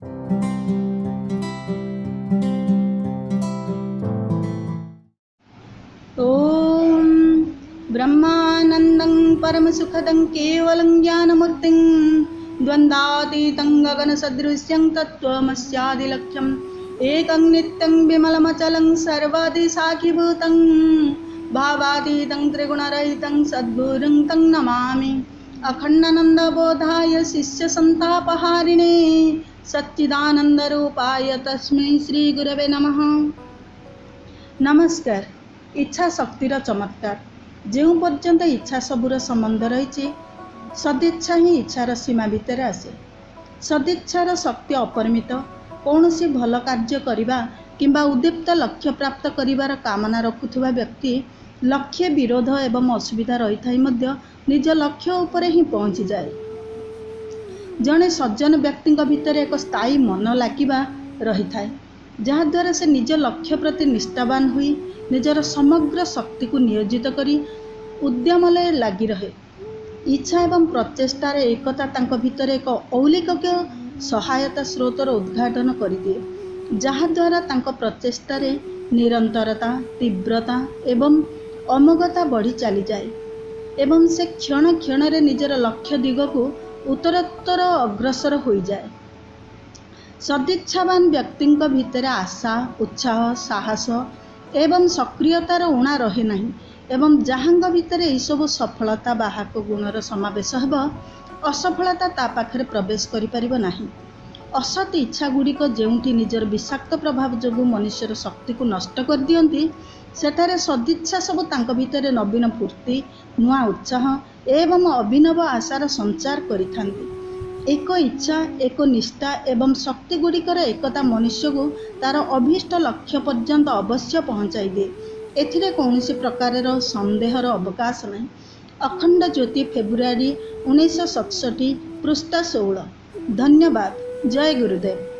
ॐ ब्रह्मानन्दं परमसुखदं केवलं ज्ञानमूर्तिं द्वन्द्वातीतं गगनसदृश्यं तत्त्वमस्यादिलक्ष्यम् एकं नित्यं विमलमचलं सर्वादिसाक्षिभूतं भावातीतं त्रिगुणरहितं सद्गुरुं तं नमामि। अखण्डानन्दबोधाय शिष्यसन्तापहारिणे सच्चिदानन्दरूपाय तस्मै श्रीगुरवे नमः। ନମସ୍କାର। ଇଚ୍ଛା ଶକ୍ତିର ଚମତ୍କାର। ଯେଉଁ ପର୍ଯ୍ୟନ୍ତ ଇଚ୍ଛା ସବୁର ସମ୍ବନ୍ଧ ରହିଛି, ସଦିଚ୍ଛା ହିଁ ଇଚ୍ଛାର ସୀମା ଭିତରେ ଆସେ। ସଦିଚ୍ଛାର ଶକ୍ତି ଅପରିମିତ। କୌଣସି ଭଲ କାର୍ଯ୍ୟ କରିବା କିମ୍ବା ଉଦ୍ଦୀପ୍ତ ଲକ୍ଷ୍ୟ ପ୍ରାପ୍ତ କରିବାର କାମନା ରଖୁଥିବା ବ୍ୟକ୍ତି ଲକ୍ଷ୍ୟେ ବିରୋଧ ଏବଂ ଅସୁବିଧା ରହିଥାଇ ମଧ୍ୟ ନିଜ ଲକ୍ଷ୍ୟ ଉପରେ ହିଁ ପହଞ୍ଚିଯାଏ। ଜଣେ ସଜ୍ଜନ ବ୍ୟକ୍ତିଙ୍କ ଭିତରେ ଏକ ସ୍ଥାୟୀ ମନ ଲାଗିବା ରହିଥାଏ, ଯାହାଦ୍ୱାରା ସେ ନିଜ ଲକ୍ଷ୍ୟ ପ୍ରତି ନିଷ୍ଠାବାନ ହୋଇ ନିଜର ସମଗ୍ର ଶକ୍ତିକୁ ନିୟୋଜିତ କରି ଉଦ୍ୟମରେ ଲାଗି ରହେ। ଇଚ୍ଛା ଏବଂ ପ୍ରଚେଷ୍ଟାର ଏକତା ତାଙ୍କ ଭିତରେ ଏକ ଅଲୌକିକ ସହାୟତା ସ୍ରୋତର ଉଦ୍ଘାଟନ କରିଦିଏ, ଯାହାଦ୍ୱାରା ତାଙ୍କ ପ୍ରଚେଷ୍ଟାରେ ନିରନ୍ତରତା, ତୀବ୍ରତା ଏବଂ ଅମୋଘତା ବଢ଼ି ଚାଲିଯାଏ ଏବଂ ସେ କ୍ଷଣ କ୍ଷଣରେ ନିଜର ଲକ୍ଷ୍ୟ ଦିଗକୁ ଉତ୍ତରୋତ୍ତର ଅଗ୍ରସର ହୋଇଯାଏ। ସଦିଚ୍ଛାବାନ ବ୍ୟକ୍ତିଙ୍କ ଭିତରେ ଆଶା, ଉତ୍ସାହ, ସାହସ ଏବଂ ସକ୍ରିୟତାର ଊଣା ରହେ ନାହିଁ ଏବଂ ଯାହାଙ୍କ ଭିତରେ ଏହିସବୁ ସଫଳତା ବାହକ ଗୁଣର ସମାବେଶ ହେବ, ଅସଫଳତା ତା ପାଖରେ ପ୍ରବେଶ କରିପାରିବ ନାହିଁ। ଅସତ୍ ଇଚ୍ଛା ଗୁଡ଼ିକ ଯେଉଁଠି ନିଜର ବିଷାକ୍ତ ପ୍ରଭାବ ଯୋଗୁଁ ମନୁଷ୍ୟର ଶକ୍ତିକୁ ନଷ୍ଟ କରିଦିଅନ୍ତି, ସେଠାରେ ସଦିଚ୍ଛା ସବୁ ତାଙ୍କ ଭିତରେ ନବୀନ ଫୂର୍ତ୍ତି, ନୂଆ ଉତ୍ସାହ ଏବଂ ଅଭିନବ ଆଶାର ସଞ୍ଚାର କରିଥାନ୍ତି। ଏକ ଇଚ୍ଛା, ଏକ ନିଷ୍ଠା ଏବଂ ଶକ୍ତି ଗୁଡ଼ିକର ଏକତା ମନୁଷ୍ୟକୁ ତାର ଅଭୀଷ୍ଟ ଲକ୍ଷ୍ୟ ପର୍ଯ୍ୟନ୍ତ ଅବଶ୍ୟ ପହଞ୍ଚାଇ ଦିଏ, ଏଥିରେ କୌଣସି ପ୍ରକାରର ସନ୍ଦେହର ଅବକାଶ ନାହିଁ। ଅଖଣ୍ଡ ଜ୍ୟୋତି, ଫେବୃଆରୀ 1967, ପୃଷ୍ଠା 16। ଧନ୍ୟବାଦ। ଜୟ ଗୁରୁଦେବ।